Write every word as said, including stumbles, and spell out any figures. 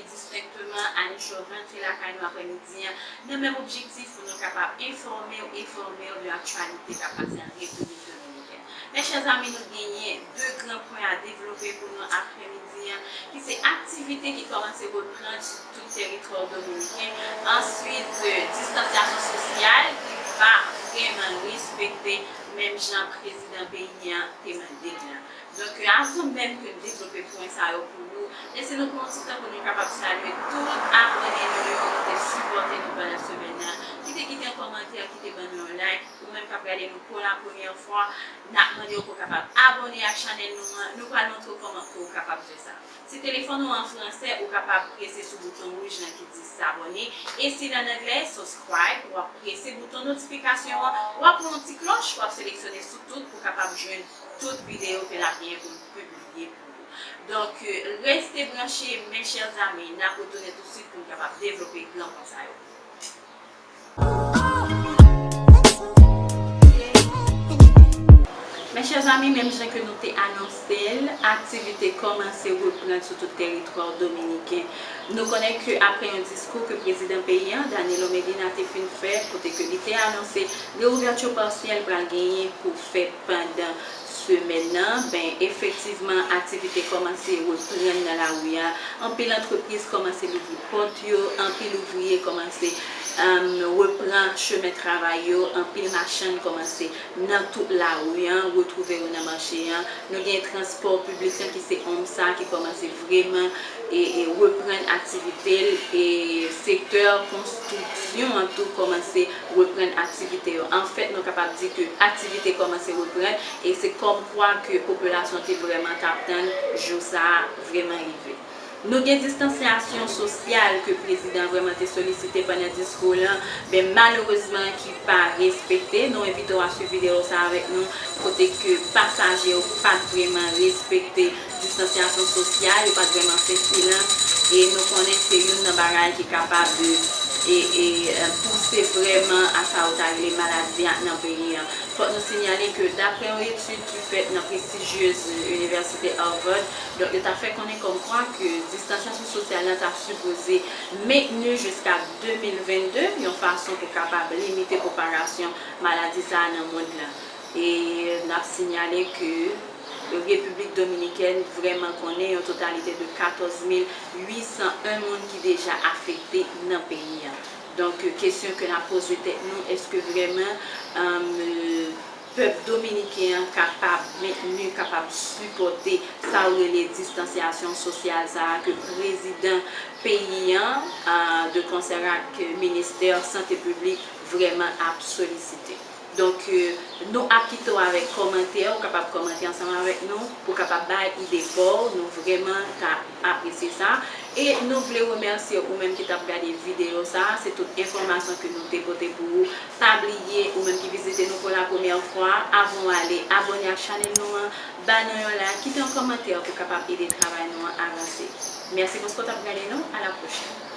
Distenkteman, Anish Laurent rantre lakay nou aprèmidi an nan menm objektif pou nou kapab enfòme w, enfòme w de aktyalite k ap pase an Repiblik Dominikèn. Mes chers amis, nou genyen de gran pwen a devlope pou nou aprèmidi an, ki se aktivite ki kòmanse reprann sou tout tèritwa dominiken. Answit, distansyasyon sosyal ki pa vrèman respekte menm jan prezidan peyi an te mande l la. Donk, avan menm ke n devlope pwen sa yo pou nou, lese nou pran yon ti tan pou nou kapab salye tout abòne nou yo ki te sipòte nou pandan semèn nan, ki te kite yon kòmantè, ki te ban nou yon like, ou menm k ap gade nou pou la premyè fwa, n ap mande w pou w kapab abòne ak chanèl nou an. Nou pral montre w kòman pou w kapab fè sa. Si telefòn ou an fransè, ou kapab prese sou bouton wouj lan ki di s'abonner. E si l an anglè, subscribe, w ap prese bouton notifikasyon an, w ap pran yon ti klòch, w ap seleksyone sou tout pou w kapab jwenn tout videyo ke n ap genyen pou n pibliye pou ou. Donk, reste branche, mes chers amis, n ap retounen toutswit pou n kapab devlope gran pwen sa yo. Mes chers amis, menm jan ke nou te anonse l, aktivite kòmanse reprann sou tout tèritwa dominiken. Nou konnen ke apre yon diskou ke prezidan peyi an, Danilo Medina, te fin fè, kote ke li te anonse reouvèti pasyèl pral genyen pou fè pandan semèn nan, ben, efektivman, aktivite kòmanse reprann nan lari a. Anpil antrepriz kòmanse louvri pòt yo, anpil ouvriye kòmanse, um, reprann chemen travay yo, anpil machann kòmanse nan tout lari an, retwouve yo nan mache an. Nou gen transpò piblik lan ki se OMSA ki kòmanse vrèman e, e reprann aktivite l, e sektè konstriksyon an tou kòmanse reprann aktivite yo. Anfèt, nou kapab di ke aktivite kòmanse reprann, e se kòmkwa ke popilasyon te vrèman t ap tann jou sa a vrèman rive. Nou gen distansyasyon sosyal ke prezidan vrèman te solisite pandan diskou l lan, men malerezman ki pa respekte. Nou envite w a swiv videyo sa avèk nou, kote ke pasaje yo pa t vrèman respekte distansyasyon sosyal, yo pa t vrèman fè silans, e nou konnen se youn nan bagay ki kapab, e, e, e, pouse vrèman a sa yo ta rele maladi a nan peyi an. Fòk nou sinyale ke daprè yon etid ki fèt nan prestijyez inivèsite Harvard, donk, yo ta fè konnen kòmkwa ke distansyasyon sosyal lan ta sipoze mentni jiska de mil vennde, yon fason pou kapab limite pwopagasyon maladi sa a nan mond lan. E n ap sinyale ke Repiblik Dominikèn vrèman konnen yon totalite de katòz mil uit san en moun ki deja afekte nan peyi an. Donk, kesyon ke n ap poze tèt nou, èske vrèman, um, pèp dominiken an kapab mentni, kapab sipòte sa yo rele distansyasyon sosyal sa a ke prezidan peyi an, a, de konsè ak ministè sante piblik vrèman ap solisite? Donk, e, nou ap kite w avèk kòmantè, ou kapab kòmante ansanm avèk nou, pou w kapab bay ide pa w, nou vrèman ta apresye sa. E nou vle remèsye ou menm ki t ap gade videyo sa a, se tout enfòmasyon ke nou te pote pou ou. Pa bliye, ou menm ki vizite nou pou la premyè fwa, avan w ale, abòne ak chanèl nou an, ba nou yon like, kite yon kòmantè pou kapab ede travay nou an avanse. Mèsi paske w t ap gade nou, a la pwochèn.